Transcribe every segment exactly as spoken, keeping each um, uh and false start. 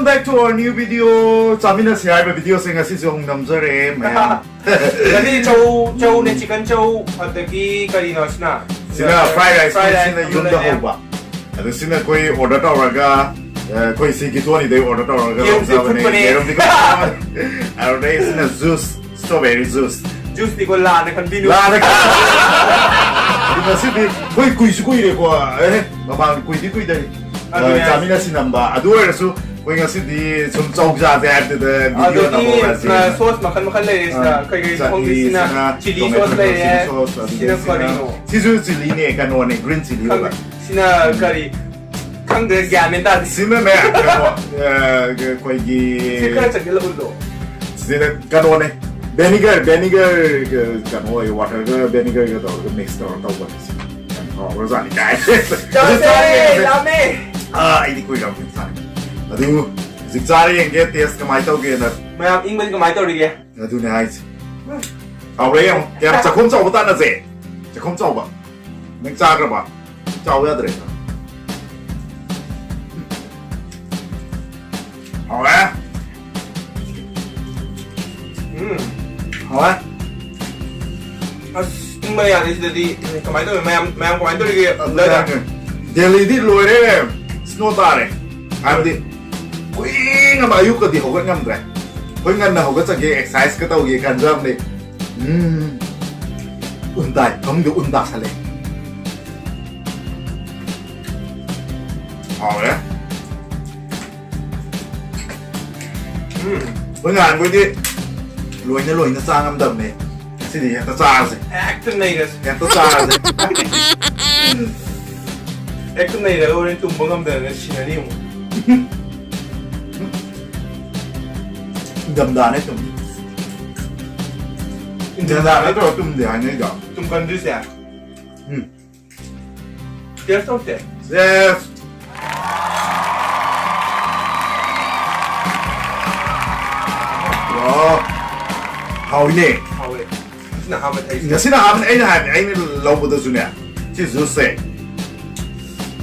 Welcome back to our new video. ꯆꯥꯃꯤꯟꯅꯁꯤ ꯍꯥꯏꯕ videoꯁꯦ ꯉꯁꯤꯁꯨ ꯑꯃꯨꯛ ꯅꯝꯖꯔꯦ, ꯃꯌꯥꯝ꯫ ꯉꯁꯤ ꯆꯧ, ꯆꯧꯅꯦ, chicken ꯆꯧ, ꯑꯗꯒꯤ ꯀꯔꯤꯅꯣ ꯁꯤꯅ? ꯁꯤꯅ fried rice, fried rice ꯁꯤꯅ ꯑꯃ ꯌꯨꯝꯗ ꯂꯩꯔꯦ꯫ ꯍꯧꯕ꯫ ꯑꯗꯨ ꯁꯤꯅ ꯑꯩꯈꯣꯏ order ꯇꯧꯔꯒ, ꯑ, ꯑꯩꯈꯣꯏ ꯁꯤ ꯒꯤꯇꯣꯅꯤꯗꯩ order ꯇꯧꯔꯒ ꯌꯦꯔꯨꯝꯁꯦ ꯂꯧꯖꯕꯅꯦ꯫ ꯐꯨꯠꯄꯅꯦ꯫ ꯌꯦꯔꯨꯝꯗꯤ ꯐꯨꯠꯄ꯫ ꯑꯗꯨꯗꯩ ꯁꯤꯅ juice, strawberry juice꯫ Juiceꯇꯤꯀꯣ ꯂꯥꯟꯅ ꯈꯟꯕꯤꯅꯨ꯫ ꯂꯥꯟꯅ ꯈꯟ-, ꯑꯗꯨ ꯉꯁꯤꯗꯤ ꯑꯩꯈꯣꯏ ꯀꯨꯏꯁꯨ ꯀꯨꯏꯔꯦꯀꯣ꯫ ꯑꯦ, ꯃꯃꯥꯡ ꯀꯨꯏꯗꯤ ꯀꯨꯏꯗꯔꯤ꯫ ꯑꯗꯨꯅꯦ ꯑ, ꯍꯥꯏꯁꯦ꯫ ꯆꯥꯃꯤꯟꯅꯁꯤ ꯅꯝꯕ꯫ ꯑꯗꯨ ꯑꯣꯏꯔꯁꯨ ꯑꯩꯈꯣꯏ ꯉꯁꯤꯗꯤ ꯁꯨꯝ ꯆꯧ ꯆꯥꯁꯦ ꯍꯥꯏꯕꯗꯨꯗ video ꯑꯗꯒꯤ, ꯅꯝꯍꯧꯔꯁꯤ꯫ ꯑ, sauce ꯃꯈꯜ ꯃꯈꯜ ꯂꯩꯔꯦ ꯁꯤꯗ꯫ ꯑ, ꯀꯩ ꯀꯩ ꯆꯠꯅꯤ, ꯊꯣꯡꯅꯤ ꯁꯤꯅ ꯁꯤꯅ chili tomato sauce ꯂꯩꯔꯦ꯫ Chili sauce, ꯑꯗꯨꯗꯒꯤ ꯁꯤꯅ ꯁꯤꯅ, ꯀꯔꯤꯅꯣ? ꯁꯤꯁꯨ chilliꯅꯦ, ꯀꯩꯅꯣꯅꯦ, green chilli ꯑꯣꯏꯕ꯫ ꯈꯪꯗꯦ꯫ ꯁꯤꯅ ꯀꯔꯤ? ꯈꯪꯗ꯭ꯔꯦ, ꯒ꯭ꯌꯥꯟ ꯃꯦꯟ ꯇꯥꯗꯦ꯫ ꯁꯤꯅꯅꯦ, ꯀꯩꯅꯣ, ꯑ, ꯑꯩꯈꯣꯏꯒꯤ ꯁꯤ ꯈꯔ ꯆꯪꯁꯤꯜꯂ ꯎꯠꯂꯣ꯫ ꯁꯤꯅ ꯀꯩꯅꯣꯅꯦ, vinegar, vinegar, ꯀꯩꯅꯣ, waterꯒ vinegarꯒ ꯇꯧꯔꯒ mix ꯇꯧꯔ ꯇꯧꯕꯅꯦ ꯁꯤ꯫ ꯌꯥꯝ ꯍꯥꯎꯈ꯭ꯔꯖꯥꯠꯅꯤ, guys꯫ ꯆꯥꯁꯦ, ꯑꯗꯨ ꯆꯥꯔꯦ꯫ ꯂꯥꯝꯃꯦ꯫ ꯑꯥ, ꯑꯩꯗꯤ ꯀꯨꯏꯔꯕꯅꯤ ꯆꯥꯅꯤꯡꯕ꯫ ꯑꯗꯨ ꯍꯧꯖꯤꯛ ꯆꯥꯔ ꯌꯦꯡꯒꯦ, taste ꯀꯃꯥꯏꯅ ꯇꯧꯒꯦꯅ꯫ ꯃꯌꯥꯝ ꯏꯪꯕꯗꯤ ꯀꯃꯥꯏꯅ ꯇꯧꯔꯤꯒꯦ? ꯑꯗꯨꯅꯦ ꯍꯥꯏꯁꯦ꯫ ꯍꯥꯎꯔꯦ ꯌꯦꯡꯉꯣ꯫ ꯀꯌꯥꯝ ꯆꯥꯛꯈꯨꯝ ꯆꯥꯎꯕ ꯇꯥꯟꯅꯁꯦ? ꯆꯥꯛꯈꯨꯝ ꯆꯥꯎꯕ꯫ ꯅꯪ ꯆꯥꯈ꯭ꯔꯕ? ꯆꯥꯎ ꯌꯥꯗ꯭ꯔꯦ꯫ ꯍꯥꯎꯔꯦ꯫ ꯎꯝ꯫ ꯍꯥꯎꯔꯦ꯫ ꯑꯁ, ꯏꯪꯕ ꯌꯥꯗꯦ ꯁꯤꯗꯗꯤ꯫ ꯀꯃꯥꯏꯅ ꯇꯧꯋꯤ? ꯃꯌꯥꯝ, ꯃꯌꯥꯝ ꯀꯃꯥꯏꯅ ꯇꯧꯔꯤꯒꯦ? ꯑꯗꯨꯅꯦ꯫ ꯗꯦꯜꯂꯤꯗꯤ ꯂꯣꯏꯔꯦ꯫ Snow ꯇꯥꯔꯦ꯫ ꯍꯥꯏꯕꯗꯤ ꯀꯨꯏꯅ ꯑꯌꯨꯛꯀꯗꯤ ꯍꯧꯒꯠ ꯉꯝꯗ꯭ꯔꯦ꯫ ꯑꯩꯈꯣꯏ ꯉꯟꯅ ꯍꯧꯒꯠꯆꯒꯦ, exerciseꯀ ꯇꯧꯒꯦ ꯈꯟꯖꯕꯅꯦ꯫ ꯎꯝ꯫ ꯎꯟ ꯇꯥꯏ, ꯐꯃꯨꯡꯗ ꯎꯟ ꯇꯥꯁꯜꯂꯦ꯫ ꯍꯥꯎꯔꯦ꯫ ꯎꯝ꯫ ꯑꯩꯈꯣꯏ ꯅꯍꯥꯟꯈꯣꯏꯗꯤ ꯂꯣꯏꯅ ꯂꯣꯏꯅ ꯆꯥ ꯉꯝꯗꯕꯅꯦ꯫ ꯉꯁꯤꯗꯤ ꯍꯦꯛꯇ ꯆꯥꯔꯁꯦ꯫ ꯍꯦꯛꯇ ꯅꯩꯔꯁꯦ꯫ ꯍꯦꯛꯇ ꯆꯥꯔꯁꯦ꯫ ꯍꯦꯛꯇ ꯅꯩꯔꯒ ꯍꯣꯔꯦꯟ ꯇꯨꯝꯕ ꯉꯝꯗꯗꯅ ꯁꯤꯔꯅꯤ ꯑꯃꯨꯛ꯫ ꯏꯪꯊꯝꯊꯥꯅꯦ ꯇꯨꯝ-, ꯏꯪꯊꯝꯊꯥ ꯅꯠꯇ꯭ꯔꯣ ꯇꯨꯝꯗꯦ ꯍꯥꯏꯅꯩꯗꯣ? ꯇꯨꯝꯒꯟꯗꯣꯏꯁꯦ? ꯎꯝ꯫ Taste ꯇꯧꯁꯦ꯫ Yes꯫ ꯋꯥꯎ꯫ ꯍꯥꯎꯏꯅꯦ꯫ ꯍꯥꯎꯋꯦ꯫ ꯉꯁꯤꯅ ꯑꯍꯥꯟꯕ ꯊꯛꯏꯁꯦ꯫ ꯉꯁꯤꯅ ꯑꯍꯥꯟꯕꯅꯦ꯫ ꯑꯩꯅ ꯍꯥꯏꯕꯅꯦ, ꯑꯩꯅ ꯂꯧꯕꯗꯁꯨꯅꯦ, ꯁꯤ juiceꯁꯦ,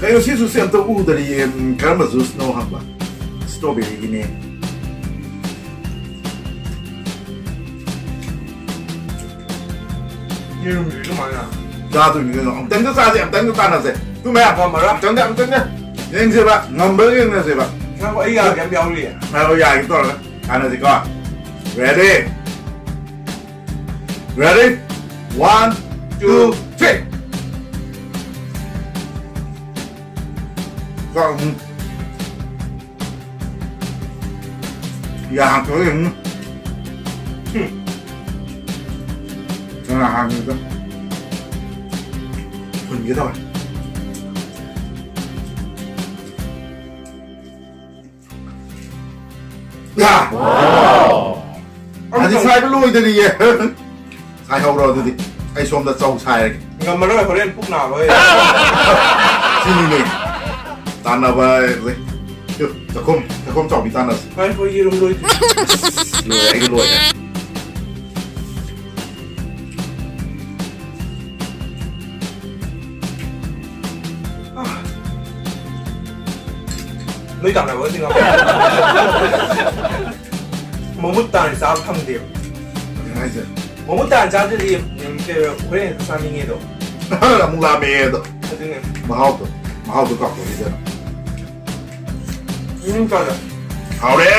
ꯀꯩꯅꯣ, ꯁꯤ juiceꯁꯦ ꯑꯝꯇ ꯎꯗꯔꯤꯌꯦ, ꯀꯔꯝꯕ juiceꯅꯣ ꯍꯪꯕ꯫ Strawberry ꯒꯤꯅꯦ꯫ ꯌꯦꯔꯨꯝꯁꯤ ꯀꯃꯥꯏꯅ? ꯆꯥꯗꯣꯏꯅꯤ ꯀꯩꯅꯣ꯫ ꯑꯃꯨꯛꯇꯪꯗ ꯆꯥꯁꯦ, ꯑꯃꯨꯛꯇꯪꯗ ꯇꯥꯟꯅꯁꯦ꯫ ꯇꯨ ꯃꯌꯥꯝ꯫ ꯉꯝꯃꯔꯣꯏ꯫ ꯑꯃꯨꯛꯇꯪꯗ, ꯑꯃꯨꯛꯇꯪꯗ꯫ ꯌꯦꯡꯁꯦꯕ꯫ ꯉꯝꯕ꯭ꯔꯥ ꯌꯦꯡꯅꯁꯦꯕ꯫ ꯉꯥꯏꯈꯣ, ꯑꯩ ꯌꯥꯒꯦ ꯌꯥꯝ ꯌꯥꯎꯔꯤꯌꯦ꯫ ꯉꯥꯏꯈꯣ, ꯌꯥꯒꯦ ꯇꯧꯔꯒ꯫ ꯇꯥꯟꯅꯁꯤꯀꯣ꯫ Ready? Ready? One, two, three. ꯆꯥꯛ, ꯎꯝ꯫ ꯌꯥ ꯍꯥꯡꯇꯣꯛꯑꯒ ꯌꯦꯡꯉꯨ꯫ ꯍꯨꯝ꯫ ꯀꯅꯥ ꯍꯥꯡꯉꯤꯕ? ꯐꯨꯟꯒꯦ ꯇꯧꯋꯦ꯫ ꯌꯥ! ꯑꯗꯤ ꯁꯥꯏꯕ ꯂꯣꯏꯗꯔꯤꯌꯦ꯫ ꯁꯥꯏꯍꯧꯔꯣ ꯑꯗꯨꯗꯤ꯫ ꯑꯩ ꯁꯣꯝꯗ ꯆꯧ ꯁꯥꯏꯔꯒꯦ꯫ ꯉꯝꯃꯔꯣꯏ, ꯍꯣꯔꯦꯟ ꯄꯨꯛ ꯅꯥꯔꯣꯏ꯫ ꯁꯤꯅꯤꯅꯦ꯫ ꯇꯥꯟꯅꯕ ꯍꯥꯏꯕꯁꯦ꯫ ꯇꯨ, ꯆꯥꯛꯈꯨꯝ, ꯆꯥꯛꯈꯨꯝ ꯆꯥꯎꯕꯤ ꯇꯥꯟꯅꯁꯤ꯫ ꯉꯥꯏꯈꯣ, ꯌꯦꯔꯨꯝ ꯂꯣꯏꯗ꯭ꯔꯤ꯫ ꯂꯣꯏꯔꯦ, ꯑꯩꯒꯤ ꯂꯣꯏꯔꯦ꯫ ꯅꯣꯏ ꯇꯥꯟꯅꯕꯒꯗꯤ ꯉꯝꯃꯣꯏ꯫ ꯃꯃꯨꯠ ꯇꯥꯅ ꯆꯥꯕ ꯐꯪꯗꯦꯕ꯫ ꯀꯩꯅꯣ ꯍꯥꯏꯁꯦ? ꯃꯃꯨꯠ ꯇꯥꯅ ꯆꯥꯗ꯭ꯔꯗꯤ, ꯎꯝ, ꯀꯩ, ꯍꯣꯔꯦꯟ ꯍꯦꯛꯇ ꯆꯥꯅꯤꯡꯉꯦꯗꯣ꯫ ꯑꯃꯨꯛ ꯂꯥꯝꯃꯛꯑꯦ ꯑꯗꯣ꯫ ꯑꯗꯨꯅꯦ꯫ ꯃꯍꯥꯎꯗꯣ, ꯃꯍꯥꯎꯗꯣ ꯀꯥꯎꯊꯣꯛꯈꯤꯗꯅ꯫ ꯎꯝ, ꯇꯥꯗ꯫ ꯍꯥꯎꯔꯦ꯫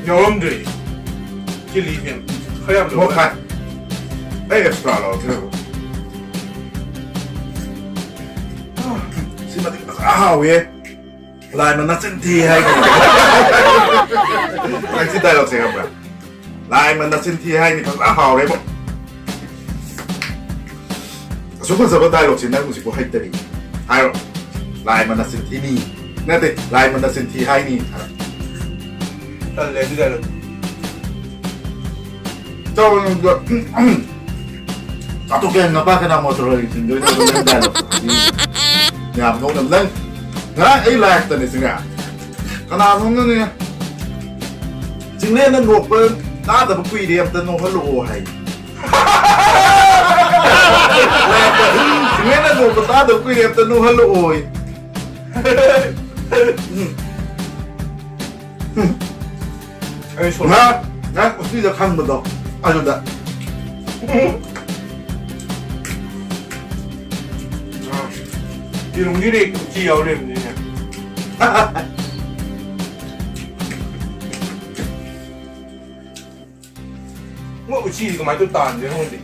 ꯌꯥꯎꯔꯝꯗ꯭ꯔꯦ꯫ ꯆꯤꯂꯤ ꯐ꯭ꯂꯦꯛꯁ ꯈꯔ ꯌꯥꯝ ꯃꯣꯛ ꯂꯧꯔꯦ꯫ ꯈꯥꯏ꯫ ꯑꯩ ꯑꯦꯛꯁꯇ꯭ꯔꯥ ꯂꯧꯔꯛꯀꯦ꯫ ꯁꯤꯃꯗꯤ ꯐꯖꯅ ꯍꯥꯎꯋꯦ꯫ ꯂꯥꯏꯃ ꯅꯆꯤꯟ ꯊꯤ ꯍꯥꯏꯅꯤ꯫ ꯅꯪ ꯁꯤ ꯗꯥꯏꯂꯣꯛꯁꯦ ꯈꯪꯕ꯭ꯔꯥ? ꯂꯥꯏꯃ ꯅꯆꯤꯟ ꯊꯤ ꯍꯥꯏꯅꯤ, ꯐꯖꯅ ꯍꯥꯎꯔꯦꯕꯣ꯫ ꯑꯁꯨꯛ ꯐꯖꯕ ꯗꯥꯏꯂꯣꯛꯁꯦ ꯅꯪ ꯍꯧꯖꯤꯛꯐꯥꯎ ꯍꯩꯇꯔꯤ꯫ ꯍꯥꯏꯔꯣ꯫ ꯂꯥꯏꯃ ꯅꯆꯤꯟ ꯊꯤꯅꯤ꯫ ꯅꯠꯇꯦ, ꯂꯥꯏꯃ ꯅꯆꯤꯟ ꯊꯤ ꯍꯥꯏꯅꯤ ꯍꯥꯏꯔꯣ꯫ ꯇꯜꯂꯦ ꯑꯗꯨ ꯗꯥꯏꯂꯣꯛ꯫ ꯆꯥꯎ ꯅꯪꯗꯣ꯫ ꯆꯥꯊꯣꯛꯀꯦ ꯅꯄꯥ ꯀꯅꯥ ꯃꯣꯇꯣꯔ ꯍꯣꯏ ꯊꯤꯟꯗꯣꯏꯅꯣ? ꯅꯪ ꯗꯥꯏꯂꯣꯛ꯫ ꯌꯥꯝ ꯅꯣꯛꯅ ꯅꯪ ꯉꯔꯥꯡ ꯑꯩ ꯂꯥꯏꯐꯇꯅꯦ ꯁꯤꯅ꯫ ꯀꯅꯥꯅꯣꯝꯅꯅꯦ꯫ ꯆꯤꯡꯂꯦꯟꯅ ꯅꯣꯛꯄ ꯇꯥꯗꯕ ꯀꯨꯏꯔꯦ, ꯑꯝꯇ ꯅꯣꯛꯍꯜꯂꯛꯑꯣ ꯍꯥꯏ꯫ ꯇꯥꯗꯕ ꯀꯨꯏꯔꯦ, ꯑꯝꯇ ꯅꯣꯛꯍꯜꯂꯛꯑꯣꯏ꯫ ꯎꯝ꯫ ꯎꯝ꯫ ꯑꯩ ꯁꯣꯔ- ꯉꯥ, ꯉꯥ ꯎꯆꯤꯗ ꯈꯪꯕꯗꯣ, ꯑꯗꯨꯗ꯫ ꯑꯥ, ꯌꯦꯔꯨꯝꯒꯤꯗꯤ ꯎꯆꯤ ꯌꯥꯎ ꯂꯩꯔꯝꯗꯣꯏꯅꯦ꯫ ꯃꯣꯏ ꯎꯆꯤꯁꯤ ꯀꯃꯥꯏꯅ ꯇꯧ ꯇꯥꯟꯗꯣꯏꯅꯣ ꯈꯪꯗꯦ꯫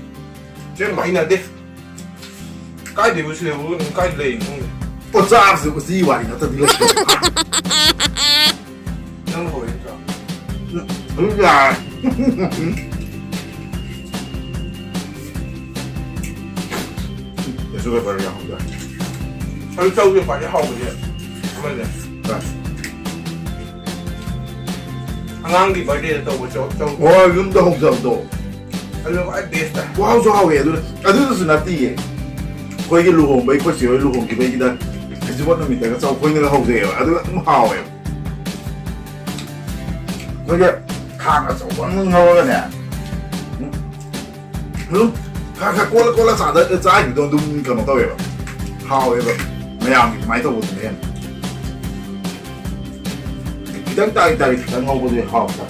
ꯑꯁꯦꯡꯕ ꯍꯩꯅꯗꯦ꯫ ꯀꯥꯏꯗꯩꯕꯨ ꯁꯤꯗꯕꯨ ꯀꯥꯏꯗ ꯂꯩꯔꯤꯅꯣ ꯈꯪꯗꯦ꯫ ꯄꯣꯠꯆꯥꯁꯨ ꯎꯆꯤ ꯋꯥꯔꯤ ꯉꯥꯛꯇꯗꯤ ꯂꯩꯇꯦ꯫ ꯅꯪ ꯍꯧꯔꯛꯏ ꯅꯠꯇ꯭ꯔꯣ? ꯑꯗꯨꯝ ꯌꯥꯔꯦ꯫ ꯀꯩꯁꯨ ꯀꯩꯗꯧꯔꯦ, ꯌꯥꯝ ꯍꯧꯖꯔꯦ꯫ ꯑꯗꯨ ꯆꯧꯁꯦ ꯈ꯭ꯋꯥꯏꯗꯩ ꯍꯥꯎꯕꯁꯦ ꯑꯃꯁꯦ꯫ ꯍꯣꯏ꯫ ꯑꯉꯥꯡꯒꯤ birthday ꯗ ꯇꯧꯕ ꯆꯧ, ꯆꯧ꯫ ꯍꯣꯏ, ꯌꯨꯝꯗ ꯍꯧꯖꯕꯗꯣ꯫ ꯑꯗꯨꯅ ꯈ꯭ꯋꯥꯏ best ꯇꯥꯏ꯫ ꯋꯥꯎꯁꯨ ꯍꯥꯎꯋꯦ꯫ ꯑꯗꯨꯅ, ꯑꯗꯨꯗꯁꯨ ꯅꯠꯇꯤꯌꯦ꯫ ꯑꯩꯈꯣꯏꯒꯤ ꯂꯨꯍꯣꯡꯕꯩ, ꯑꯩꯈꯣꯏ ꯆꯦ ꯍꯣꯏ ꯂꯨꯍꯣꯡꯈꯤꯕꯩꯒꯤꯗ ꯍꯩꯖꯤꯡꯄꯣꯠ ꯅꯨꯃꯤꯠꯇꯒ ꯆꯧ ꯑꯩꯈꯣꯏꯅꯒ ꯍꯧꯖꯩꯌꯦꯕ꯫ ꯑꯗꯨꯒ ꯑꯗꯨꯝ ꯍꯥꯎꯋꯦꯕ꯫ ꯑꯩꯈꯣꯏꯒꯤ ꯈꯥꯡ ꯑꯆꯧꯕ ꯑꯃ ꯉꯧꯔꯒꯅꯦ꯫ ꯎꯝ꯫ ꯑꯗꯨꯝ ꯈꯔ ꯈꯔ ꯀꯣꯠꯂ ꯀꯣꯠꯂ ꯆꯥꯗ-, ꯆꯥꯈꯤꯕꯗꯣ ꯑꯗꯨꯝ ꯀꯩꯅꯣ ꯇꯧꯋꯦꯕ꯫ ꯍꯥꯎꯋꯦꯕ꯫ ꯃꯌꯥꯝꯒꯤ ꯑꯗꯨꯃꯥꯏꯅ ꯇꯧꯕꯗꯨꯅ ꯍꯦꯟꯅ꯫ ꯈꯤꯇꯪ ꯇꯥꯔꯤ ꯇꯥꯔꯤ ꯈꯤꯇꯪ ꯉꯧꯕꯗꯨꯗꯤ ꯍꯥꯎꯇꯕ꯫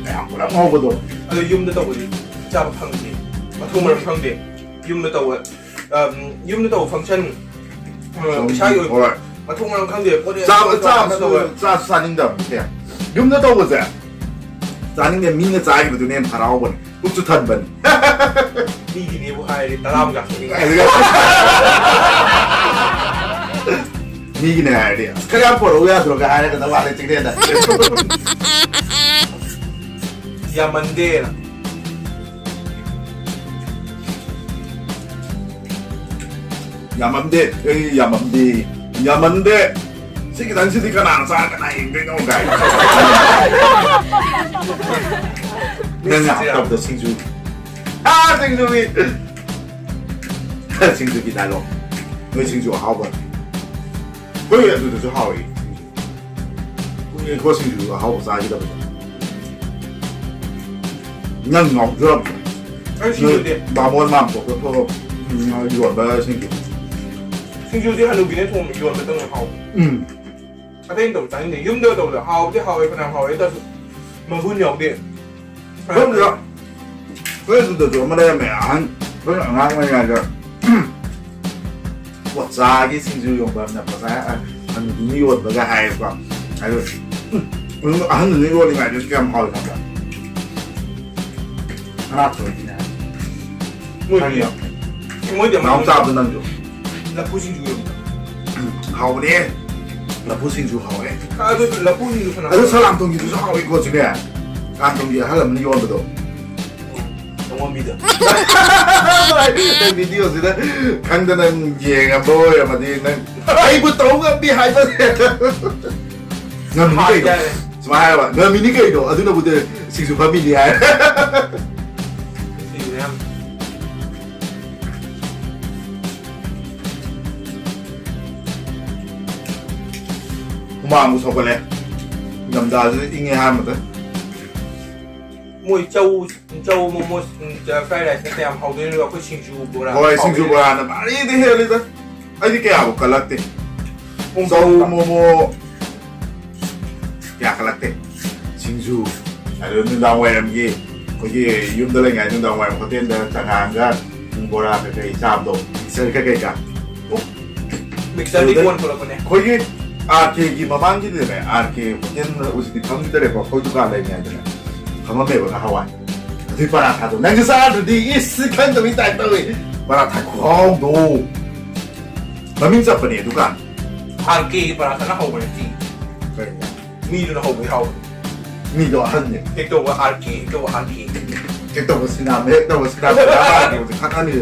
ꯃꯌꯥꯝ ꯄꯨꯂꯞ ꯉꯧꯕꯗꯣ꯫ ꯑꯗꯣ ꯌꯨꯝꯗ ꯇꯧꯕꯗꯤ ꯆꯥꯕ ꯐꯪꯗꯦ꯫ ꯃꯊꯣꯡ ꯃꯔꯝ ꯈꯪꯗꯦ꯫ ꯌꯨꯝꯗ ꯇꯧꯕ, ꯑꯝ, ꯌꯨꯝꯗ ꯇꯧꯕ function, ꯑ, ꯁꯨꯝ, ꯏꯁꯥꯒꯤ ꯑꯣꯏꯕ ꯍꯣꯏ꯫ ꯃꯊꯣꯡ ꯃꯔꯝ ꯈꯪꯗꯦ꯫ ꯄꯣꯠ ꯆꯥꯕ, ꯇꯧꯕ ꯆꯥꯕꯁꯨ, ꯇꯧꯕ꯫ ꯆꯥꯁꯨ ꯆꯥꯅꯤꯡꯗꯕꯅꯤ ꯀꯌꯥ꯫ ꯌꯨꯝꯗ ꯇꯧꯕꯁꯦ ꯆꯥꯅꯤꯡꯗꯦ꯫ ꯃꯤꯅ ꯆꯥꯈꯤꯕꯗꯨꯅ ꯍꯦꯟꯅ ꯍꯔꯥꯎꯕꯅꯤ꯫ ꯄꯨꯛꯁꯨ ꯊꯟꯕꯅꯤ꯫ ꯃꯤꯒꯤꯅꯦꯕꯨ ꯍꯥꯏꯔꯗꯤ ꯇꯔꯥꯃꯨꯛ ꯆꯥꯊꯣꯛꯅꯤꯡꯉꯦ꯫ ꯃꯤꯒꯤꯅꯦ ꯍꯥꯏꯔꯗꯤ, "ꯑꯁ, ꯈꯔ ꯌꯥꯝ ꯄꯣꯔꯛꯎ ꯌꯥꯗ꯭ꯔꯣꯒ" ꯍꯥꯏꯔꯒꯅ ꯋꯥ ꯂꯩꯇ꯭ꯔꯤꯉꯩꯗ꯫ ꯌꯥꯝꯃꯟꯗꯦꯅ꯫ ꯌꯥꯝꯃꯝꯗꯦ, ꯑꯩ ꯌꯥꯝꯃꯝꯗꯦ, ꯌꯥꯝꯃꯟꯗꯦ꯫ ꯁꯤ ꯈꯤꯇꯪꯁꯤꯗꯤ ꯀꯅꯥꯅ ꯆꯥ ꯀꯅꯥ ꯌꯦꯡꯗꯣꯏꯅꯣ ꯀꯥꯏꯅ꯫ ꯅꯪꯅ ꯍꯥꯞꯇꯕꯗꯣ ꯁꯤꯡꯖꯨ꯫ ꯑꯥ, ꯁꯤꯡꯖꯨꯒꯤ꯫ ꯁꯤꯡꯖꯨꯒꯤ dialogue꯫ ꯅꯣꯏ ꯁꯤꯡꯖꯨ ꯑꯍꯥꯎꯕ꯫ ꯍꯣꯏ, ꯑꯗꯨꯗꯁꯨ ꯍꯥꯎꯋꯤ ꯁꯤꯡꯖꯨ꯫ ꯀꯨꯏꯔꯦꯀꯣ ꯁꯤꯡꯖꯨ ꯑꯍꯥꯎꯕ ꯆꯥꯈꯤꯗꯕꯁꯦ꯫ ꯅꯪ ꯉꯥꯎꯖꯔꯛꯄ꯫ ꯑꯩ ꯁꯤꯡꯖꯨꯗꯤ ꯅꯣꯏ ꯕꯥꯃꯣꯟ ꯃꯥꯝꯇꯣꯞꯇ ꯊꯣꯛꯑꯒ, ꯎꯝ, ꯌꯣꯟꯕ ꯁꯤꯡꯖꯨ꯫ ꯁꯤꯡꯖꯨꯗꯤ ꯍꯅꯨꯕꯤꯅ ꯊꯣꯡꯕ ꯌꯣꯟꯕꯇꯪꯅ ꯍꯥꯎꯕ꯫ ꯎꯝ꯫ ꯑꯇꯩ ꯇꯧꯕ ꯆꯥꯅꯤꯡꯗꯦ꯫ ꯌꯨꯝꯗ ꯇꯧꯕꯗ ꯍꯥꯎꯕꯗꯤ ꯍꯥꯎꯋꯦ, ꯐꯅꯌꯥꯝ ꯍꯥꯎꯋꯦ, ꯑꯗꯨ ꯑꯣꯏꯇꯥꯔꯁꯨ ꯃꯒꯨꯟ ꯌꯥꯎꯗꯦ꯫ ꯈꯪꯗꯦꯗ꯫ ꯑꯩꯈꯣꯏ ꯑꯗꯨꯗꯁꯨ ꯑꯃ ꯂꯩꯔꯝꯃꯦ, ꯑꯍꯟ, ꯑꯩꯈꯣꯏꯅ ꯑꯉꯥꯡ ꯑꯣꯏꯔꯤꯉꯩꯗ, ꯄꯣꯠꯆꯥꯒꯤ ꯁꯤꯡꯖꯨ ꯌꯣꯟꯕ ꯑꯃꯅ ꯄꯣꯠꯆꯥ, ꯑ, ꯍꯅꯨꯕꯤꯅ ꯌꯣꯟꯕꯒ ꯍꯥꯏꯌꯦꯕꯀꯣ꯫ ꯑꯗꯨ, ꯎꯝ, ꯑꯍꯟꯗꯨꯅ ꯌꯣꯜꯂꯤꯉꯩꯗꯨꯁꯨ ꯀꯌꯥꯝ ꯍꯥꯎꯋꯤ ꯈꯪꯕ꯭ꯔꯥ? ꯁꯅꯥꯊꯣꯏꯒꯤꯅꯦ꯫ ꯃꯣꯏꯗꯤ, ꯈꯪꯉꯤꯅꯣ? ꯃꯣꯏꯗꯤ ꯑꯃ ꯅꯥꯎꯆꯥꯗꯣ ꯅꯪꯁꯨ꯫ ꯂꯐꯨ ꯁꯤꯡꯖꯨ ꯌꯣꯟꯕꯗꯣ꯫ ꯎꯝ, ꯍꯥꯎꯕꯅꯦ꯫ ꯂꯐꯨ ꯁꯤꯡꯖꯨ ꯍꯥꯎꯋꯦ꯫ ꯑꯗꯨ ꯂꯐꯨ ꯁꯤꯡꯖꯨ ꯐꯅ ꯑꯗꯨ ꯍꯥꯎꯋꯦ꯫ ꯁꯂꯥꯝꯊꯣꯡꯒꯤꯗꯨꯁꯨ ꯍꯥꯎꯋꯤꯀꯣ, ꯆꯤꯅꯦ꯫ ꯁꯂꯥꯝꯊꯣꯡꯒꯤ ꯑꯍꯜ ꯑꯃꯅ ꯌꯣꯟꯕꯗꯣ꯫ ꯆꯪꯉꯝꯕꯤꯗꯣ꯫ ꯅꯪ ꯚꯤꯗꯤꯑꯣꯁꯤꯗ ꯈꯪꯗꯅ ꯌꯦꯡꯉꯝꯕ ꯑꯣꯏꯔꯝꯃꯗꯤ ꯅꯪ ꯑꯩꯕꯨ ꯇꯧ ꯉꯝꯕꯤ ꯍꯥꯏꯕꯅꯦ꯫ ꯉꯝꯃꯤꯅꯤ ꯀꯩꯅꯣ꯫ ꯍꯥꯏꯇꯥꯔꯦ꯫ ꯁꯨꯃꯥꯏꯅ ꯍꯥꯏꯔꯕ, "ꯉꯝꯃꯤꯅꯤ ꯀꯩꯅꯣ, ꯑꯗꯨꯅꯕꯨꯗꯤ ꯁꯤꯡꯖꯨ ꯐꯝꯃꯤꯅꯤ" ꯍꯥꯏ꯫ ꯁꯤꯡꯖꯨ ꯌꯥꯝ ꯍꯨꯃꯥꯡꯕꯨ ꯁꯧꯒꯠꯂꯦ꯫ ꯅꯤꯡꯊꯝꯊꯥꯁꯤꯗ ꯏꯪꯉꯦ ꯍꯥꯏꯔꯝꯕꯗ꯫ ꯃꯣꯏ ꯆꯧ, ꯆꯧ, ꯃꯣꯃꯣ, ꯎꯝ, fried rice ꯅ ꯀꯌꯥꯝ ꯍꯥꯎꯗꯣꯏꯅꯣ? ꯑꯩꯈꯣꯏ ꯁꯤꯡꯖꯨ ꯕꯣꯔꯥ ꯍꯣꯏ, ꯁꯤꯡꯖꯨ ꯍꯥꯎꯗꯣꯏꯅꯦ꯫ ꯕꯣꯔꯥꯅ ꯚꯥꯔꯤꯗꯤ ꯍꯦꯜꯂꯤꯗ꯫ ꯑꯩꯗꯤ ꯀꯌꯥꯕꯨ ꯀꯜꯂꯛꯇꯦ꯫ ꯄꯨꯡ ꯆꯧ, ꯇꯔꯨꯛꯇ꯫ ꯃꯣꯃꯣ ꯀꯌꯥ ꯀꯜꯂꯛꯇꯦ꯫ ꯁꯤꯡꯖꯨ, ꯑꯗꯨ ꯅꯨꯡꯗꯥꯡ ꯋꯥꯏꯔꯝꯒꯤ ꯑꯩꯈꯣꯏꯒꯤ ꯌꯨꯝꯗ ꯂꯩꯉꯥꯏ ꯅꯨꯡꯗꯥꯡ ꯋꯥꯏꯔꯝ ꯍꯣꯇꯦꯜꯗ ꯆꯉꯥꯡꯒ ꯕꯣꯔꯥ ꯀꯩꯀꯩ ꯆꯥꯕꯗꯣ, mixture ꯀꯩꯀꯩꯒ꯫ Mixture ꯗꯤ ꯑꯗꯨꯗ ꯀꯣꯟ ꯊꯣꯛꯂꯛꯄꯅꯦ꯫ ꯑꯩꯈꯣꯏꯒꯤ ꯑꯥꯔ ꯀꯦꯒꯤ ꯃꯃꯥꯡꯒꯤꯗꯅꯦ, ꯑꯥꯔ ꯀꯦ ꯍꯣꯇꯦꯜ ꯍꯧꯖꯤꯛꯇꯤ ꯐꯝꯈꯤꯗ꯭ꯔꯦꯀꯣ, ꯑꯩꯈꯣꯏ ꯗꯨꯀꯥꯟ ꯂꯩꯔꯤꯉꯩꯗꯅꯦ ꯐꯝꯃꯝꯃꯦꯕ ꯅꯍꯥꯟꯋꯥꯏ꯫ ꯑꯗꯨꯏ ꯄꯔꯥꯊꯥꯗꯣ ꯅꯪꯁꯨ ꯆꯥꯗ꯭ꯔꯗꯤ, ꯏꯁ, ꯈꯪꯗꯕꯩ ꯇꯥꯏꯞ ꯇꯧꯋꯦ꯫ ꯄꯔꯥꯊꯥ ꯈꯨꯍꯥꯎꯗꯣ꯫ ꯃꯃꯤꯡ ꯆꯠꯄꯅꯦ ꯗꯨꯀꯥꯟ꯫ ꯑꯥꯔ ꯀꯦꯒꯤ ꯄꯔꯥꯊꯥꯅ ꯍꯧꯕꯅꯦ ꯁꯤ꯫ ꯀꯩꯅꯣ? ꯃꯤꯗꯨꯅ ꯍꯧꯕꯩ ꯍꯥꯎꯕꯅꯦ꯫ ꯃꯤꯗꯣ ꯑꯍꯟꯅꯦ꯫ ꯍꯦꯛ ꯇꯧꯕ ꯑꯥꯔ ꯀꯦ, ꯍꯦꯛ ꯇꯧꯕ ꯑꯥꯔ ꯀꯦ꯫ ꯍꯦꯛ ꯇꯧꯕ ꯁꯤꯅꯥ, ꯍꯦꯛ ꯇꯧꯕ ꯁꯤꯅꯥ, ꯈꯠꯅꯅꯤ꯫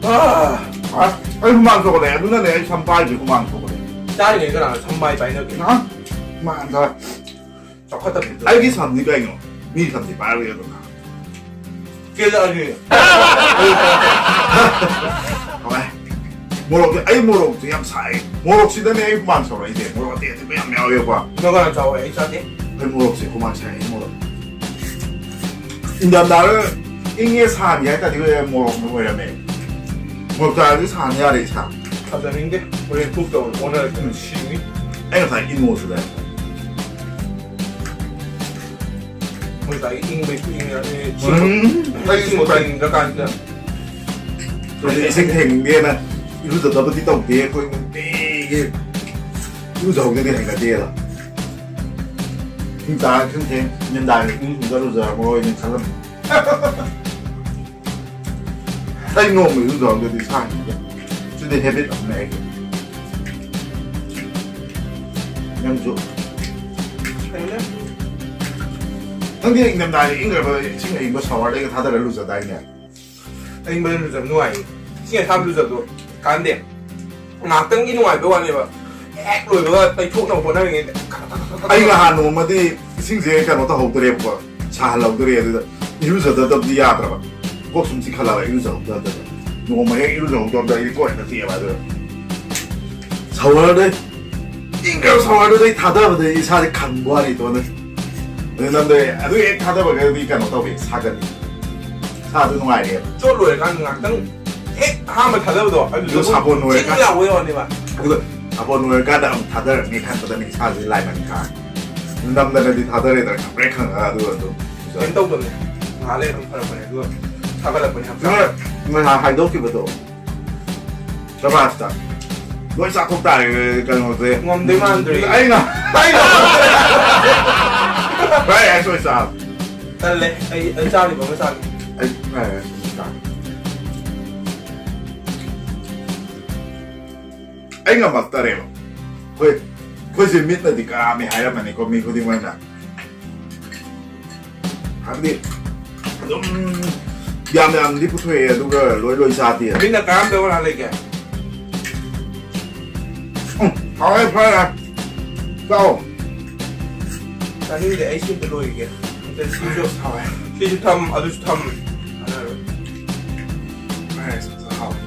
ꯑꯥ! ꯑꯁ, ꯑꯩ ꯍꯨꯃꯥꯡ ꯁꯧꯒꯠꯂꯛꯑꯦ꯫ ꯑꯗꯨꯅꯅꯦ ꯑꯩ ꯁꯝ ꯄꯥꯏꯗ꯭ꯔꯤ, ꯍꯨꯃꯥꯡ ꯁꯧꯒꯠꯂꯛꯑꯦ꯫ ꯆꯥꯔꯤꯉꯩ ꯀꯅꯥꯅ ꯁꯝ ꯃꯥꯏ ꯄꯥꯏꯅꯒꯦ? ꯍꯥ? ꯍꯨꯃꯥꯡ ꯁꯧ-, ꯆꯥꯎꯈꯠꯇꯕꯅꯤ꯫ ꯑꯩꯒꯤ ꯁꯝꯗꯤ ꯀꯩꯅꯣ? ꯃꯤ ꯁꯝꯗꯤ ꯄꯥꯏꯔꯣꯏ ꯑꯗꯨꯝ꯫ ꯀꯦꯜꯂꯛꯑꯅꯤ꯫ ꯍꯣꯏ꯫ ꯃꯣꯔꯣꯛꯁꯦ, ꯑꯩ ꯃꯣꯔꯣꯛꯁꯦ ꯌꯥꯝ ꯁꯥꯏ꯫ ꯃꯣꯔꯣꯛꯁꯤꯗꯅꯦ ꯑꯩ ꯍꯨꯃꯥꯡ ꯁꯧꯔꯛꯏꯁꯦ꯫ ꯃꯣꯔꯣꯛ ꯑꯇꯦꯛ ꯑꯇꯦꯛꯄ ꯌꯥꯝ ꯌꯥꯎꯋꯦꯕꯀꯣ꯫ ꯅꯪ ꯀꯅꯥ ꯆꯥꯎꯋꯦ? ꯑꯩ ꯆꯥꯗꯦ꯫ ꯑꯩꯈꯣꯏ ꯃꯣꯔꯣꯛꯁꯦ ꯈꯨꯃꯥꯡ ꯁꯥꯏ, ꯃꯣꯔꯣꯛ꯫ ꯏꯪꯊꯝꯊꯥꯗ ꯏꯪꯉꯦ ꯁꯥꯍꯟꯒꯦ ꯍꯥꯏ ꯇꯥꯔꯗꯤ ꯑꯩꯈꯣꯏ ꯃꯣꯔꯣꯛꯅ ꯑꯣꯏꯔꯝꯃꯦ꯫ ꯃꯣꯔꯣꯛ ꯆꯥꯔꯗꯤ ꯁꯥꯍꯟ ꯌꯥꯔꯦ ꯏꯁꯥ꯫ ꯊꯥꯖꯅꯤꯡꯗꯦ꯫ ꯍꯣꯔꯦꯟ ꯀꯨꯛ ꯇꯧꯔ ꯑꯣꯟꯅꯔꯛꯇꯅ ꯁꯤꯅꯤ꯫ ꯑꯩ ꯉꯁꯥꯏ ꯏꯪꯉꯣꯁꯨ ꯂꯩ꯫ ꯃꯣꯏ ꯉꯁꯥꯏ ꯏꯪꯕꯩ ꯈꯨꯏꯪ ꯌꯥꯅꯤ꯫ ꯎꯝ꯫ ꯑꯩ ꯁꯣꯛ ꯇꯥꯏ꯫ ꯏꯪꯗ꯭ꯔꯀꯥꯟꯁꯤꯗ꯫ ꯑꯗꯨꯗꯤ ꯏꯁꯤꯡ ꯊꯦꯡꯅꯤꯡꯗꯦꯅ ꯏꯔꯨꯖꯗꯕꯗꯤ ꯇꯧꯗꯦ ꯑꯩꯈꯣꯏ ꯅꯨꯡꯇꯤꯒꯤ꯫ ꯏꯔꯨꯖꯍꯧꯗꯗꯤ ꯍꯩꯅꯗꯦꯗ꯫ ꯏꯁꯤꯡ ꯆꯥ ꯏꯁꯤꯡ ꯊꯦꯡ ꯅꯤꯡꯊꯝꯊꯥꯒꯤ ꯏꯁꯤꯡ ꯁꯨꯡꯖ ꯂꯨꯖꯔꯝꯃꯔꯣꯏꯅ ꯈꯜꯂꯝꯃꯤ꯫ ꯑꯩ ꯅꯣꯡꯃ ꯏꯔꯨꯖꯍꯧꯗꯗꯤ ꯁꯥꯡꯉꯤꯗ꯫ ꯁꯤꯗꯤ ꯍꯦꯕꯤꯠ ꯑꯃꯅꯦ ꯑꯩꯒꯤ꯫ ꯅꯪꯁꯨ꯫ ꯐꯩꯅꯦ꯫ ꯅꯪꯗꯤ ꯏꯪꯊꯝꯊꯥꯗ ꯏꯪꯈ꯭ꯔꯕ ꯏꯁꯤꯡ ꯑꯏꯪꯕ ꯁꯥꯋꯔꯗꯒ ꯊꯥꯗꯔ ꯂꯨꯖꯗꯥꯏꯅꯦ? ꯑꯏꯪꯕꯗ ꯂꯨꯖꯕ ꯅꯨꯡꯉꯥꯏꯌꯦ꯫ ꯏꯁꯤꯡ ꯑꯁꯥꯕ ꯂꯨꯖꯕꯗꯣ ꯀꯥꯟꯗꯦ꯫ ꯉꯥꯏꯍꯥꯛꯇꯪꯒꯤ ꯅꯨꯡꯉꯥꯏꯕ ꯋꯥꯅꯦꯕ꯫ ꯍꯦꯛ ꯂꯣꯏꯕꯒ ꯇꯩꯊꯣꯛꯅꯕ ꯍꯣꯠꯅꯔꯤꯉꯩꯗ꯫ ꯑꯩ ꯅꯍꯥꯟ ꯅꯣꯡꯃꯗꯤ ꯏꯁꯤꯡꯁꯦ ꯀꯩꯅꯣ ꯇꯧꯍꯧꯗ꯭ꯔꯦꯕꯀꯣ, ꯁꯥꯍꯜꯍꯧꯗ꯭ꯔꯦ꯫ ꯑꯗꯨꯗ ꯏꯔꯨꯖꯗꯕꯗꯤ ꯌꯥꯗ꯭ꯔꯕ꯫ ꯀꯣꯛ ꯁꯨꯝ ꯆꯤꯛꯈꯠꯂꯕ ꯏꯔꯨꯖꯍꯧꯗꯕꯗ꯫ ꯅꯣꯡꯃ ꯍꯦꯛ ꯏꯔꯨꯖꯍꯧꯗꯕꯗ ꯑꯩꯗꯤ ꯀꯣꯛ ꯍꯦꯛꯇ ꯆꯤꯛꯑꯦꯕ꯫ ꯑꯗꯨꯗ ꯁꯥꯋꯔꯗ, ꯏꯪꯈ꯭ꯔꯕ ꯁꯥꯋꯔꯗꯨꯗꯩ ꯊꯥꯗꯕꯗꯩ ꯏꯁꯥꯁꯦ ꯈꯪꯕ ꯋꯥꯅꯤ ꯏꯇꯣꯟꯗ꯫ ꯑꯗꯨ ꯅꯝꯗꯣꯏ ꯑꯗꯨ ꯍꯦꯛ ꯊꯥꯗꯕꯒꯗꯤ ꯀꯩꯅꯣ ꯇꯧꯋꯦ, ꯁꯥꯒꯠꯂꯤ꯫ ꯏꯁꯥꯗꯨ ꯅꯨꯡꯉꯥꯏꯔꯦꯕ꯫ ꯆꯣꯠ ꯂꯣꯏꯔꯀꯥꯟꯗ ꯉꯥꯛꯇꯪ ꯍꯦꯛ ꯑꯍꯥꯟꯕ ꯊꯥꯗꯕꯗꯣ ꯑꯗꯨꯗ ꯑꯗꯨ ꯁꯥꯄꯣꯟ ꯆꯤꯡ ꯂꯣꯏꯔꯀꯥꯟ-, ꯂꯥꯎꯕꯩ ꯋꯥꯅꯦꯕ꯫ ꯑꯗꯨꯒ ꯁꯥꯄꯣꯟ ꯂꯣꯏꯔꯀꯥꯟꯗ ꯑꯃꯨꯛ ꯊꯥꯗꯔꯅꯤ ꯈꯟꯕꯗꯅꯤ ꯏꯁꯥꯁꯦ ꯂꯥꯏꯃꯟ ꯀꯥꯔꯦ꯫ ꯅꯝꯗꯅꯗꯤ ꯊꯥꯗꯔꯦꯗꯅ ꯈꯪꯄ꯭ꯔꯦꯛ ꯈꯪꯉꯒ ꯑꯗꯨꯒ ꯑꯗꯨꯝ ꯀꯩꯝ ꯇꯧꯗꯕꯅꯦ꯫ ꯉꯥꯏꯍꯥꯛ ꯂꯩꯔ ꯑꯗꯨꯝ ꯐꯔꯛꯄꯅꯦ꯫ ꯑꯗꯨꯒ ꯊꯥꯒꯠꯂꯛꯄꯅꯦ ꯍꯛꯆꯥꯡ꯫ ꯉꯁꯥꯏ ꯍꯥꯏꯗꯣꯛꯈꯤꯕꯗꯣ ꯆꯕꯥꯁꯇ ꯂꯣꯏ ꯆꯥꯊꯣꯛ ꯇꯥꯔꯦ ꯀꯩꯅꯣꯁꯦ꯫ ꯉꯝꯗꯣꯏ ꯃꯥꯟꯗ꯭ꯔꯦ꯫ ꯑꯩꯅ, ꯑꯩꯅ ꯐ꯭ꯔꯥꯏ ꯔꯥꯏꯁ ꯑꯣꯏ ꯆꯥꯕ꯫ ꯇꯜꯂꯦ꯫ ꯑꯩ, ꯑꯩ ꯆꯥꯔꯤꯕ ꯑꯃ ꯆꯥꯒꯦ꯫ ꯑꯩ ꯐ꯭ꯔꯥꯏ ꯔꯥꯏꯁ ꯑꯣꯏ ꯆꯥꯒꯦ꯫ ꯑꯩ ꯉꯝꯃꯛꯇꯔꯦꯕ꯫ ꯑꯩꯈꯣꯏ, ꯑꯩꯈꯣꯏꯁꯦ ꯃꯤꯠꯅꯗꯤ ꯀꯥꯝꯃꯦ ꯍꯥꯏꯔꯝꯃꯅꯤꯀꯣ ꯃꯤ ꯈꯨꯗꯤꯡꯃꯛꯅ꯫ ꯍꯥꯏꯕꯗꯤ ꯑꯗꯨꯝ ꯌꯥꯝ ꯌꯥꯝꯗꯤ ꯄꯨꯊꯣꯛꯑꯦ ꯑꯗꯨꯒ ꯂꯣꯏ ꯂꯣꯏ ꯆꯥꯗꯦ꯫ ꯃꯤꯠꯅ ꯀꯔꯝꯕ ꯋꯥꯔꯥ ꯂꯩꯒꯦ? ꯎꯝ, ꯍꯥꯎꯋꯦ ꯐꯔꯦ꯫ ꯆꯥꯎ꯫ ꯆꯥꯅꯤꯡꯗꯦ, ꯑꯩ ꯁꯤ ꯑꯝꯇ ꯂꯣꯏꯒꯦ꯫ ꯑꯝꯇ ꯁꯤꯁꯨ ꯍꯥꯎꯋꯦ꯫ ꯁꯤꯁꯨ ꯊꯝ, ꯑꯗꯨꯁꯨ ꯊꯝ꯫ ꯐꯔꯦ, ꯍꯥꯎꯋꯦ꯫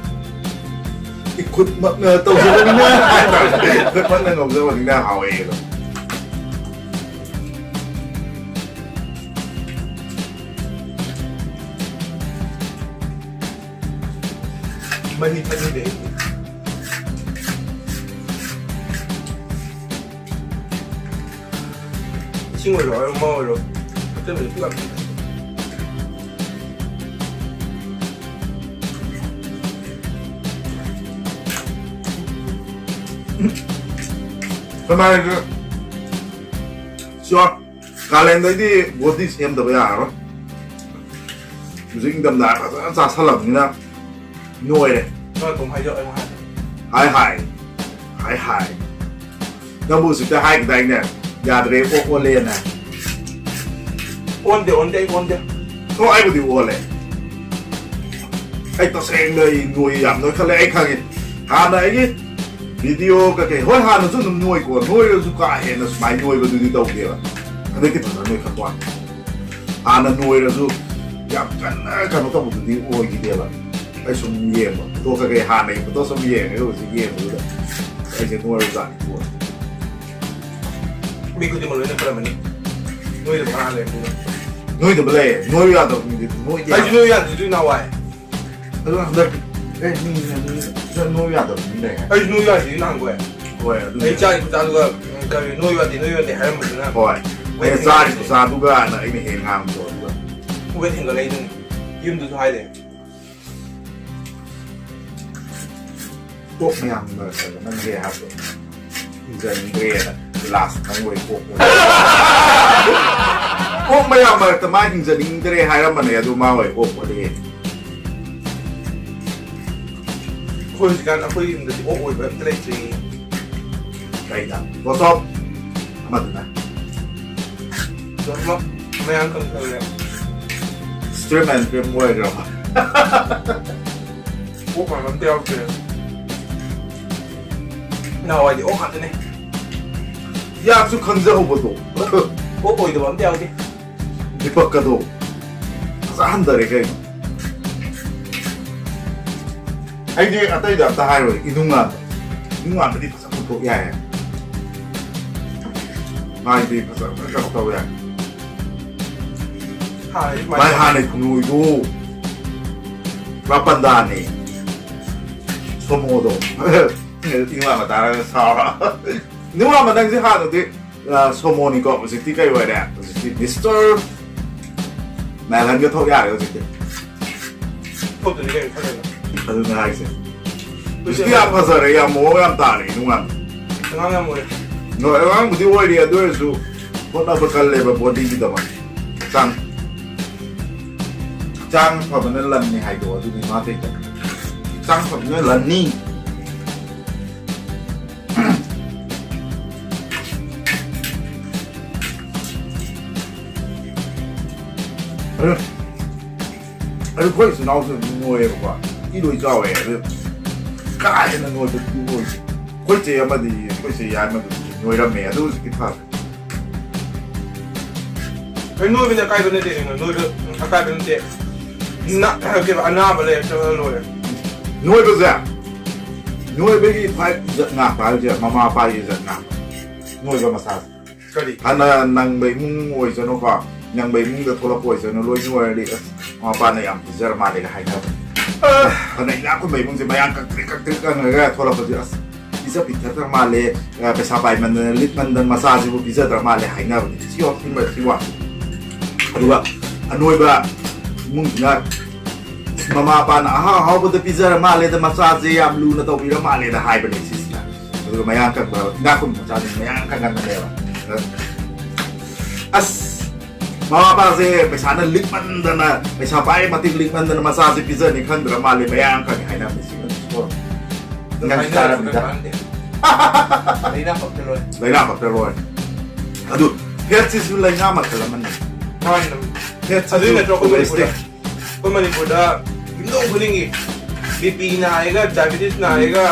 ꯏꯈꯨꯠꯃꯛꯅ ꯇꯧꯖꯕꯅꯤꯅ꯫ ꯏꯈꯨꯠꯃꯛꯅ ꯉꯧꯖꯕꯅꯤꯅ ꯍꯥꯎꯋꯦ ꯑꯗꯣ꯫ ꯃꯍꯤ ꯊꯛꯅꯤꯡꯗꯦ ꯑꯩꯗꯤ꯫ ꯏꯁꯤꯡ ꯑꯣꯏꯔꯣ, ꯑꯃ ꯑꯣꯏꯔꯣ, ꯑꯆꯝꯕꯗꯤ ꯄꯨꯂꯞ꯫ ꯀꯅꯥꯒꯤ ꯁꯤꯌꯣꯔ ꯀꯥꯂꯦꯟꯗꯩꯗꯤ ꯕꯣꯗꯤ ꯁꯦꯝꯗꯕ ꯌꯥꯔꯔꯣꯏ꯫ ꯍꯧꯖꯤꯛ ꯏꯪꯊꯝꯊꯥ ꯐꯖꯅ ꯆꯥꯁꯜꯂꯕꯅꯤꯅ ꯅꯣꯏꯔꯦ꯫ ꯅꯣꯏ ꯑꯗꯨꯝ ꯍꯥꯏꯖꯧ, ꯑꯩ ꯍꯥꯏ꯫ ꯍꯥꯏ ꯍꯥꯏ꯫ ꯍꯥꯏ ꯍꯥꯏ꯫ ꯅꯪꯕꯨ ꯍꯧꯖꯤꯛꯇ ꯍꯥꯏꯈꯤꯗꯥꯏꯅꯦ? ꯌꯥꯗ꯭ꯔꯦ, ꯑꯣꯛ ꯑꯣꯜꯂꯦꯅ꯫ ꯑꯣꯟꯗꯦ, ꯑꯣꯟꯗꯦ, ꯑꯩ ꯑꯣꯟꯗꯦ꯫ ꯑꯣ, ꯑꯩꯕꯨꯗꯤ ꯑꯣꯜꯂꯦ꯫ ꯑꯩ ꯇꯁꯦꯡꯅ ꯑꯩ ꯅꯣꯏ ꯌꯥꯝ ꯅꯣꯏꯈꯠꯂꯦ, ꯑꯩ ꯈꯪꯉꯦ꯫ ꯍꯥꯟꯅ ꯑꯩꯒꯤ ꯚꯤꯗꯤꯑꯣ ꯀꯩꯀꯩ, ꯍꯣꯏ, ꯍꯥꯟꯅꯁꯨ ꯑꯗꯨꯝ ꯅꯣꯏꯀꯣ, ꯅꯣꯏꯔꯁꯨ ꯀꯥ ꯍꯦꯟꯅ ꯁꯨꯃꯥꯏꯅ ꯅꯣꯏꯕꯗꯨꯗꯤ ꯇꯧꯗꯦꯕ꯫ ꯍꯟꯗꯛꯇꯤ ꯐꯖꯅ ꯅꯣꯏꯈꯠꯄ ꯋꯥꯅꯤ꯫ ꯍꯥꯟꯅ ꯅꯣꯏꯔꯁꯨ ꯌꯥꯝ ꯀꯟꯅ ꯀꯩꯅꯣ ꯇꯧꯕꯗꯨꯗꯤ ꯑꯣꯏꯈꯤꯗꯦꯕ꯫ ꯑꯩ ꯁꯨꯝ ꯌꯦꯡꯕ, ꯐꯣꯇꯣ ꯀꯩꯀꯩ ꯍꯥꯟꯅꯒꯤ ꯐꯣꯇꯣ ꯁꯨꯝ ꯌꯦꯡꯉꯒ ꯍꯧꯖꯤꯛ ꯌꯦꯡꯕꯗꯨꯗ ꯑꯩꯁꯦ ꯅꯣꯏꯔꯕꯖꯥꯠꯅꯤ꯫ ꯃꯤ ꯈꯨꯗꯤꯡꯃꯛ ꯂꯣꯏꯅ ꯈꯜꯂꯝꯃꯅꯤ꯫ ꯅꯣꯏꯗꯕ ꯀꯅꯥ ꯂꯩꯔꯝꯗꯣꯏꯅꯣ? ꯅꯣꯏꯗꯕ ꯂꯩ, ꯅꯣꯏꯌꯨ ꯌꯥꯗꯕ ꯃꯤꯗꯤ ꯅꯣꯏꯗꯦ꯫ ꯑꯩꯁꯨ ꯅꯣꯏꯌꯨ ꯌꯥꯗ꯭ꯔꯤꯗꯨꯗꯤ ꯅꯍꯥꯟꯋꯥꯏ꯫ ꯑꯗꯨ ꯍꯟꯗꯛ, ꯑꯦ, ꯃꯤ, ꯃꯤ, ꯃꯤ, ꯅꯣꯏꯌꯨ ꯌꯥꯗꯕ ꯃꯤ ꯂꯩ ꯍꯥꯏ꯫ ꯑꯩꯁꯨ ꯅꯣꯏꯌꯨ ꯌꯥꯗ꯭ꯔꯤꯗꯨꯗꯤ ꯅꯍꯥꯟꯋꯥꯏ꯫ ꯍꯣꯏ, ꯑꯗꯨꯅꯦ꯫ ꯑꯩ ꯆꯥꯔꯤ ꯈꯨꯆꯥꯗꯨꯒ, ꯎꯝ, ꯀꯔꯤ, ꯅꯣꯏꯌꯨ ꯌꯥꯗꯦ, ꯅꯣꯏꯌꯨ ꯌꯥꯗꯦ ꯍꯥꯏꯔꯝꯕꯗꯨꯅ꯫ ꯍꯣꯏ꯫ ꯋꯦꯠ ꯑꯩꯅ ꯆꯥꯔꯤ ꯍꯦꯟꯒꯠꯂꯛꯏꯁꯦ꯫ ꯈꯨꯆꯥꯗꯨꯒ ꯑꯩꯅ ꯍꯦꯟꯅ ꯉꯥꯡꯕꯗꯣ ꯑꯗꯨꯒ꯫ ꯋꯦꯠ ꯍꯦꯟꯒꯠꯂꯛꯏꯗꯨꯅꯤ꯫ ꯌꯨꯝꯗꯁꯨ ꯍꯥꯏꯗꯦ꯫ ꯑꯣꯛ ꯃꯌꯥꯝꯒꯤ ꯃꯔꯛꯇꯒ ꯅꯪ ꯍꯦꯛ ꯍꯥꯏꯕꯗꯣ ꯍꯤꯡꯖꯅꯤꯡꯗ꯭ꯔꯦꯅ, ꯂꯥꯁ ꯅꯪ ꯑꯣꯏ ꯑꯣꯛ ꯑꯣꯏ꯫ ꯑꯣꯛ ꯃꯌꯥꯝ ꯃꯔꯛꯇ ꯃꯥ ꯍꯤꯡꯖꯅꯤꯡꯗ꯭ꯔꯦ ꯍꯥꯏꯔꯝꯕꯅꯦ, ꯑꯗꯨ ꯃꯥ ꯑꯣꯏ ꯑꯣꯛ ꯑꯣꯜꯂꯦ꯫ ꯑꯩꯈꯣꯏ ꯍꯧꯖꯤꯛꯀꯥꯟ ꯑꯩꯈꯣꯏ ꯌꯨꯝꯗꯗꯤ ꯑꯣꯛ ꯑꯣꯏꯕ ꯑꯝꯇ ꯂꯩꯇ꯭ꯔꯤ꯫ ꯀꯩꯗ? ꯒꯣꯇꯣꯞ ꯑꯃꯗꯨꯅ꯫ ꯒꯣꯇꯣꯞ ꯃꯌꯥꯡ ꯀꯪꯊꯈ꯭ꯔꯦ꯫ ꯁ꯭ꯇ꯭ꯔꯤꯝ ꯑꯦꯟ ꯇ꯭ꯔꯤꯝ ꯑꯣꯏꯈ꯭ꯔꯕ? ꯑꯣꯛ ꯃꯥꯟꯕ ꯑꯝꯇ ꯌꯥꯎꯗ꯭ꯔꯦ꯫ ꯅꯍꯥꯟꯋꯥꯏꯗꯤ ꯑꯣꯛ ꯉꯥꯛꯇꯅꯦ꯫ ꯌꯥꯝꯁꯨ ꯈꯪꯖꯍꯧꯕꯗꯣ꯫ ꯑꯣꯛ ꯑꯣꯏꯗꯕ ꯑꯝꯇ ꯌꯥꯎꯗꯦ꯫ ꯗꯤꯄꯛꯀꯗꯣ ꯐꯖ ꯍꯟꯊꯔꯦ ꯀꯩꯅꯣ꯫ ꯑꯩꯗꯤ ꯑꯇꯩꯗ ꯑꯝꯇ ꯍꯥꯏꯔꯣꯏ, ꯏꯅꯨꯡꯉꯥꯟꯕ꯫ ꯏꯅꯨꯡꯉꯥꯟꯕꯗꯤ ꯐꯖ ꯄꯨꯊꯣꯛ ꯌꯥꯏ꯫ ꯃꯥꯏꯗꯤ ꯐꯖ ꯐꯖ ꯀꯩꯅꯣ ꯇꯧ ꯌꯥꯏ꯫ ꯍꯥꯟꯅꯗꯤ ꯁꯨꯃꯥꯏꯅ ꯃꯥꯏ ꯍꯥꯟꯅꯩ ꯈꯨꯅꯣꯏꯗꯣ ꯄꯨꯔꯥ ꯄꯟꯗꯥꯅꯦ꯫ ꯁꯣꯃꯣꯗꯣ꯫ ꯅꯤꯡꯂꯥꯝꯕ ꯇꯥꯔꯒ ꯁꯥꯎꯔ꯫ ꯅꯤꯡꯂꯥꯝꯕ, ꯅꯪꯁꯦ ꯍꯥꯟꯅꯗꯤ, ꯑ, ꯁꯣꯃꯣꯅꯤꯀꯣ, ꯍꯧꯖꯤꯛꯇꯤ ꯀꯩ ꯑꯣꯏꯔꯦ? ꯍꯧꯖꯤꯛꯇꯤ ꯃꯤꯁꯇꯔ ꯃꯦꯜꯍꯟꯒ ꯊꯣꯛ ꯌꯥꯔꯦ ꯍꯧꯖꯤꯛꯇꯤ꯫ ꯊꯣꯛꯇ꯭ꯔꯗꯤ ꯀꯩꯅꯣ ꯊꯥꯖꯜꯂꯣ꯫ ꯑꯗꯨꯅꯦ ꯍꯥꯏꯁꯦ꯫ ꯍꯧꯖꯤꯛꯇꯤ ꯌꯥꯝ ꯐꯖꯔꯦ, ꯌꯥꯝ ꯃꯑꯣꯡ ꯌꯥꯝ ꯇꯥꯔꯦ, ꯅꯨꯡꯉꯥꯏ꯫ ꯑꯉꯥꯡ ꯌꯥꯝ ꯑꯣꯏꯔꯦ꯫ ꯍꯣꯏ, ꯑꯉꯥꯡꯕꯨꯗꯤ ꯑꯣꯏꯔꯤ, ꯑꯗꯨ ꯑꯣꯏꯔꯁꯨ ꯍꯣꯠꯅꯕ ꯀꯜꯂꯦꯕ ꯕꯣꯗꯤꯒꯤꯗꯃꯛ꯫ ꯍꯛꯆꯥꯡ, ꯍꯛꯆꯥꯡ ꯐꯕꯅ ꯂꯟꯅꯤ ꯍꯥꯏꯗꯣ ꯑꯗꯨꯅꯤ ꯃꯥ ꯇꯧꯔꯤꯗꯣ꯫ ꯍꯛꯆꯥꯡ ꯐꯕꯅ ꯂꯟꯅꯤ꯫ ꯑꯗꯨ, ꯑꯗꯨ ꯑꯩꯈꯣꯏ ꯏꯆꯤꯜ ꯏꯅꯥꯎꯁꯨ ꯑꯗꯨꯝ ꯅꯣꯏꯌꯦꯕꯀꯣ꯫ ꯏ ꯂꯣꯏ ꯆꯥꯎꯋꯦ꯫ ꯑꯗꯨ ꯀꯥ ꯍꯦꯟꯅ ꯅꯣꯏꯕꯗꯤ ꯑꯣꯏꯗꯦ꯫ ꯑꯩꯈꯣꯏ ꯆꯦ ꯑꯃꯗꯤ, ꯑꯩꯈꯣꯏ ꯆꯦ ꯌꯥꯏꯃꯗꯨ ꯅꯣꯏꯔꯝꯃꯦ꯫ ꯑꯗꯨ ꯍꯧꯖꯤꯛꯇꯤ ꯐꯔꯦ꯫ ꯑꯩ ꯅꯣꯏꯕꯗꯤ ꯑꯀꯥꯏꯕ ꯅꯠꯇꯦ ꯀꯩꯅꯣ, ꯅꯣꯏꯕ ꯑꯀꯥꯏꯕ ꯅꯠꯇꯦ꯫ ꯅ-, ꯀꯩꯅꯣ, ꯑꯅꯥꯕ ꯂꯩꯔꯛꯇ꯭ꯔꯒ ꯂꯣꯏꯔꯦ꯫ ꯅꯣꯏꯕꯁꯦ, ꯅꯣꯏꯕꯒꯤ ꯈ꯭ꯋꯥꯏ ꯏꯖꯠ ꯉꯥꯛꯄ ꯍꯥꯏꯕꯁꯦ ꯃꯃꯥ ꯃꯄꯥꯒꯤ ꯏꯖꯠ ꯉꯥꯛꯄ꯫ ꯅꯣꯏꯕ ꯃꯁꯥꯁꯦ꯫ ꯀꯔꯤ? ꯍꯥꯟꯅ ꯅꯪꯕ ꯏꯃꯨꯡ ꯑꯣꯏꯁꯅꯨꯀꯣ, ꯅꯪꯕ ꯏꯃꯨꯡꯗ ꯊꯣꯛꯂꯛꯄ ꯑꯣꯏꯁꯅꯨ, ꯂꯣꯏꯅ ꯑꯣꯏꯔꯗꯤ, "ꯑꯁ, ꯃꯃꯥ ꯃꯄꯥꯅ ꯌꯥꯝ ꯄꯤꯖꯔ ꯃꯥꯜꯂꯦꯒ" ꯍꯥꯏꯅꯕ꯫ ꯑ꯫ ꯐꯅ ꯏꯅꯥꯛ ꯈꯨꯟꯕ ꯏꯃꯨꯡꯁꯦ ꯃꯌꯥꯡ ꯀꯪꯇ꯭ꯔꯤꯛ ꯀꯪꯇ꯭ꯔꯤꯛ ꯀꯪꯉꯒ ꯊꯣꯛꯂꯛꯄꯁꯦ, "ꯑꯁ, ꯄꯤꯖ ꯄꯤꯊꯛꯇ꯭ꯔ ꯃꯥꯜꯂꯦ, ꯑ, ꯄꯩꯁꯥ ꯄꯥꯏꯃꯟꯗꯅ, ꯂꯤꯛꯃꯟꯗꯅ ꯃꯆꯥꯁꯤꯕꯨ ꯄꯤꯖꯗ꯭ꯔ ꯃꯥꯜꯂꯦ" ꯍꯥꯏꯅꯕꯅꯤ꯫ ꯁꯤ ꯋꯥ-, ꯁꯤ ꯋꯥ-, ꯑꯗꯨꯒ ꯑꯅꯣꯏꯕ ꯏꯃꯨꯡꯁꯤꯅ, "ꯃꯃꯥ ꯃꯄꯥꯅ ꯑꯍꯥꯎ ꯑꯍꯥꯎꯕꯗ ꯄꯤꯖꯔ ꯃꯥꯜꯂꯦꯗ, ꯃꯆꯥꯁꯦ ꯌꯥꯝ ꯂꯨꯅ ꯇꯧꯕꯤꯔ ꯃꯥꯜꯂꯦꯗ" ꯍꯥꯏꯕꯅꯦ ꯁꯤꯁꯤꯅ꯫ ꯑꯗꯨꯒ ꯃꯌꯥꯡ ꯀꯪꯕ, ꯏꯅꯥꯛ ꯈꯨꯟꯕ ꯃꯆꯥꯁꯤꯡ ꯃꯌꯥꯡ ꯀꯪꯒꯟꯕꯅꯦꯕ꯫ ꯑꯁ, ꯃꯃꯥ ꯃꯄꯥꯁꯦ ꯄꯩꯁꯥꯅ ꯂꯤꯛꯃꯟꯗꯅ, ꯄꯩꯁꯥ ꯄꯥꯏ ꯃꯇꯤꯛ ꯂꯤꯛꯃꯟꯗꯅ ꯃꯆꯥꯁꯦ ꯄꯤꯖꯅꯤ ꯈꯪꯗ꯭ꯔ ꯃꯥꯜꯂꯦ, ꯃꯌꯥꯡ ꯀꯪꯉꯦ ꯍꯥꯏꯅꯕꯅꯦ ꯁꯤꯒ꯫ ꯅꯪꯁꯨ ꯇꯥꯔꯝꯅꯤꯗ꯫ ꯂꯥꯏꯅꯥ ꯄꯛꯇ ꯂꯣꯏꯔꯦ꯫ ꯂꯥꯏꯅꯥ ꯄꯛꯇ ꯂꯣꯏꯔꯦ꯫ ꯑꯗꯨ ꯐꯦꯠꯁꯤꯁꯨ ꯂꯥꯏꯅꯥ ꯃꯈꯜ ꯑꯃꯅꯤ꯫ ꯃꯥꯅꯤ꯫ ꯐꯦꯠꯁꯤꯁꯨ ꯑꯗꯨꯏ ꯅꯠꯇ꯭ꯔꯣ ꯑꯩꯈꯣꯏ ꯃꯅꯤꯄꯨꯔꯗ, ꯀꯣꯂꯦꯁꯇꯦꯔꯣꯜ꯫ ꯑꯩꯈꯣꯏ ꯃꯅꯤꯄꯨꯔꯗ ꯌꯨꯝꯊꯣꯡ ꯈꯨꯗꯤꯡꯒꯤ ꯕꯤ ꯄꯤ ꯅꯥꯔꯦꯒ, ꯗꯥꯏꯕꯤꯇꯤꯁ ꯅꯥꯔꯦꯒ,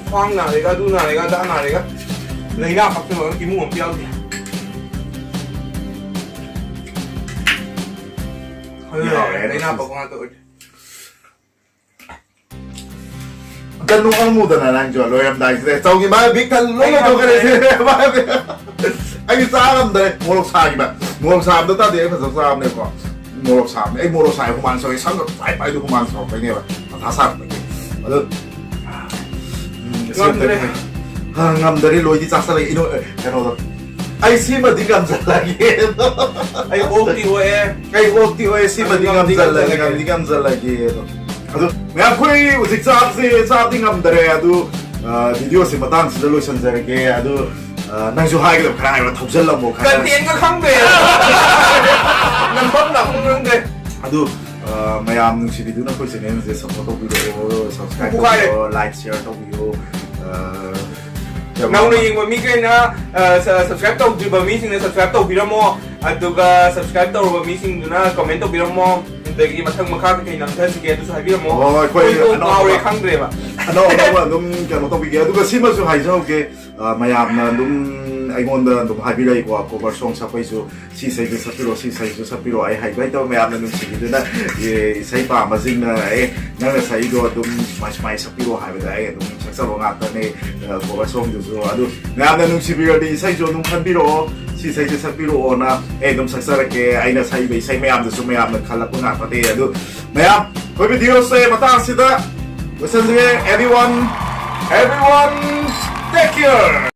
ꯈ꯭ꯋꯥꯡ ꯅꯥꯔꯦꯒ, ꯑꯗꯨ ꯅꯥꯔꯦꯒ, ꯑꯗꯥ ꯅꯥꯔꯦꯒ, ꯂꯥꯏꯅꯥ ꯄꯛꯇꯕ ꯏꯃꯨꯡ ꯑꯝꯇ ꯌꯥꯎꯗꯦ꯫ ꯑꯗꯨꯅ ꯌꯥꯎꯔꯦ, ꯂꯥꯏꯅꯥ ꯄꯛꯄ ꯉꯥꯛꯇ ꯑꯣꯏꯗꯦ꯫ ꯑꯝꯇ ꯅꯣꯛꯑꯝꯃꯨꯗꯅ ꯅꯪꯁꯨ ꯂꯣꯏꯔꯝꯗꯥꯏꯁꯤꯗ꯫ ꯆꯧꯒꯤ ꯃꯥ ꯕꯤꯛ ꯊꯟ ꯂꯣꯏ ꯂꯧꯊꯣꯛꯈ꯭ꯔꯦ꯫ ꯑꯩꯗꯤ ꯆꯥ ꯉꯝꯗ꯭ꯔꯦ꯫ ꯃꯣꯔꯣꯛ ꯁꯥꯈꯤꯕ꯫ ꯃꯣꯔꯣꯛ ꯁꯥꯕꯗꯣ ꯇꯥꯗꯦ ꯑꯩ ꯐꯖꯅ ꯆꯥꯕꯅꯦꯀꯣ꯫ ꯃꯣꯔꯣꯛ ꯁꯥꯕꯅꯦ꯫ ꯑꯩ ꯃꯣꯔꯣꯛ ꯁꯥꯏ ꯍꯨꯃꯥꯡ ꯁꯧꯋꯦ꯫ ꯁꯝꯒ ꯄꯥꯏ ꯄꯥꯏꯗꯣ ꯍꯨꯃꯥꯡ ꯁꯧꯔꯛꯄꯩꯅꯦꯕ꯫ ꯃꯊꯥ ꯁꯥꯔꯛꯄꯒꯤ꯫ ꯑꯗꯨ ꯉꯝꯗ꯭ꯔꯦ꯫ ꯍꯥ, ꯉꯝꯗꯔꯦ, ꯂꯣꯏꯗꯤ ꯆꯥꯁꯜꯂꯒꯦ꯫ ꯏꯅꯣ-, ꯑꯦ, ꯀꯩꯅꯣꯗꯣ, ꯑꯩ ꯁꯤꯃꯗꯤ ꯉꯝꯁꯜꯂꯒꯦ꯫ ꯑꯩ ꯑꯣꯛꯇꯤ ꯑꯣꯛꯑꯦ꯫ ꯑꯩ ꯑꯣꯛꯇꯤ ꯑꯣꯛꯑꯦ, ꯁꯤꯃꯗꯤ ꯉꯝꯗꯤ ꯉꯝꯁꯜꯂꯒꯦ, ꯉꯝꯗꯤ ꯉꯝꯗꯤ ꯉꯝꯁꯜꯂꯒꯦ꯫ ꯑꯗꯣ, ꯑꯗꯣ, ꯃꯌꯥꯝ, ꯑꯩꯈꯣꯏ ꯍꯧꯖꯤꯛ ꯆꯥꯛꯁꯦ ꯆꯥꯕꯗꯤ ꯉꯝꯗꯔꯦ꯫ ꯑꯗꯨ, ꯑ, videoꯁꯦ ꯃꯇꯥꯡꯁꯤꯗ ꯂꯣꯏꯁꯤꯟꯖꯔꯒꯦ꯫ ꯑꯗꯨ, ꯑ, ꯅꯪꯁꯨ ꯍꯥꯏꯒꯗꯕ ꯈꯔ ꯍꯥꯏꯔꯣ, ꯊꯧꯖꯜꯂꯝꯃꯣ ꯈꯔ꯫ Contentꯒ ꯈꯪꯗꯦ꯫ ꯅꯝꯐꯝ ꯂꯥꯛꯐꯝ ꯈꯪꯗꯦ꯫ ꯑꯗꯨ, ꯑ, ꯃꯌꯥꯝ ꯅꯨꯡꯁꯤꯕꯤꯗꯨꯅ ꯑꯩꯈꯣꯏ channelꯁꯦ support ꯇꯧꯕꯤꯔꯛꯑꯣ, subscribe ꯄꯣꯛꯈꯥꯏꯔꯦ꯫ ꯇꯧꯕꯤꯔꯣ, like, share ꯇꯧꯕꯤꯌꯣ꯫ ꯑ, ꯅꯧꯅ ꯌꯦꯡꯕ ꯃꯤꯈꯩꯅ, ꯑ, ꯁ-, subscribe ꯇꯧꯗ꯭ꯔꯤꯕ ꯃꯤꯁꯤꯡꯅ subscribe ꯇꯧꯕꯤꯔꯝꯃꯣ, ꯑꯗꯨꯒ subscribe ꯇꯧꯔꯕ ꯃꯤꯁꯤꯡꯗꯨꯅ comment ꯇꯧꯕꯤꯔꯝꯃꯣ, ꯑꯗꯒꯤ ꯃꯊꯪ ꯃꯈꯥ ꯀꯩꯀꯩ ꯅꯝꯊꯁꯤꯒꯦ ꯑꯗꯨꯁꯨ ꯍꯥꯏꯕꯤꯔꯝꯃꯣ꯫ ꯍꯣꯏ, ꯑꯩꯈꯣꯏ ꯑꯩꯈꯣꯏ ꯀꯣꯛ ꯑꯅꯧꯕ ꯉꯥꯎꯔꯦ, ꯈꯪꯗ꯭ꯔꯦꯕ꯫ ꯑꯅꯧ ꯑꯅꯧꯕ ꯑꯗꯨꯝ ꯀꯩꯅꯣ ꯇꯧꯕꯤꯒꯦ꯫ ꯑꯗꯨꯒ ꯁꯤꯃꯁꯨ ꯍꯥꯏꯖꯍꯧꯒꯦ, ꯑ, ꯃꯌꯥꯝꯅ ꯑꯗꯨꯝ ꯑꯩꯉꯣꯟꯗ ꯑꯗꯨꯝ ꯍꯥꯏꯕꯤꯔꯛꯏꯀꯣ, cover song ꯁꯛꯄꯩꯁꯨ, "ꯁꯤ ꯏꯁꯩꯁꯦ ꯁꯛꯄꯤꯔꯣ, ꯁꯤ ꯏꯁꯩꯁꯨ ꯁꯛꯄꯤꯔꯣ", ꯑꯩ ꯍꯩꯕ ꯍꯩꯇꯕ ꯃꯌꯥꯝꯅ ꯅꯨꯡꯁꯤꯕꯤꯗꯨꯅ, ꯑꯦ, ꯏꯁꯩ ꯄꯥꯝꯕꯁꯤꯡꯅ, "ꯑꯦ, ꯅꯪꯅ ꯁꯛꯏꯗꯣ ꯑꯗꯨꯝ ꯁꯨꯃꯥꯏ ꯁꯨꯃꯥꯏ ꯁꯛꯄꯤꯔꯣ" ꯍꯥꯏꯕꯗ ꯑꯩ ꯑꯗꯨꯝ ꯁꯛꯆꯕ ꯉꯥꯛꯇꯅꯦ꯫ ꯑ, cover songꯗꯨꯁꯨ ꯑꯗꯨ ꯃꯌꯥꯝꯅ ꯅꯨꯡꯁꯤꯕꯤꯔꯗꯤ ꯏꯁꯩꯁꯨ ꯑꯗꯨꯝ ꯈꯟꯕꯤꯔꯛꯑꯣ, "ꯁꯤ ꯏꯁꯩꯁꯦ ꯁꯛꯄꯤꯔꯛꯑꯣꯅ", ꯑꯩ ꯑꯗꯨꯝ ꯁꯛꯆꯔꯛꯀꯦ꯫ ꯑꯩꯅ ꯁꯛꯏꯕ ꯏꯁꯩ ꯃꯌꯥꯝꯗꯨꯁꯨ ꯃꯌꯥꯝꯅ ꯈꯜꯂꯛꯄ ꯉꯥꯛꯇꯅꯦ꯫ ꯑꯗꯨ ꯃꯌꯥꯝ, ꯑꯩꯈꯣꯏ videoꯁꯦ ꯃꯇꯥꯡꯁꯤꯗ ꯂꯣꯏꯁꯤꯟꯖꯔꯦ꯫ Everyone, everyone, take care.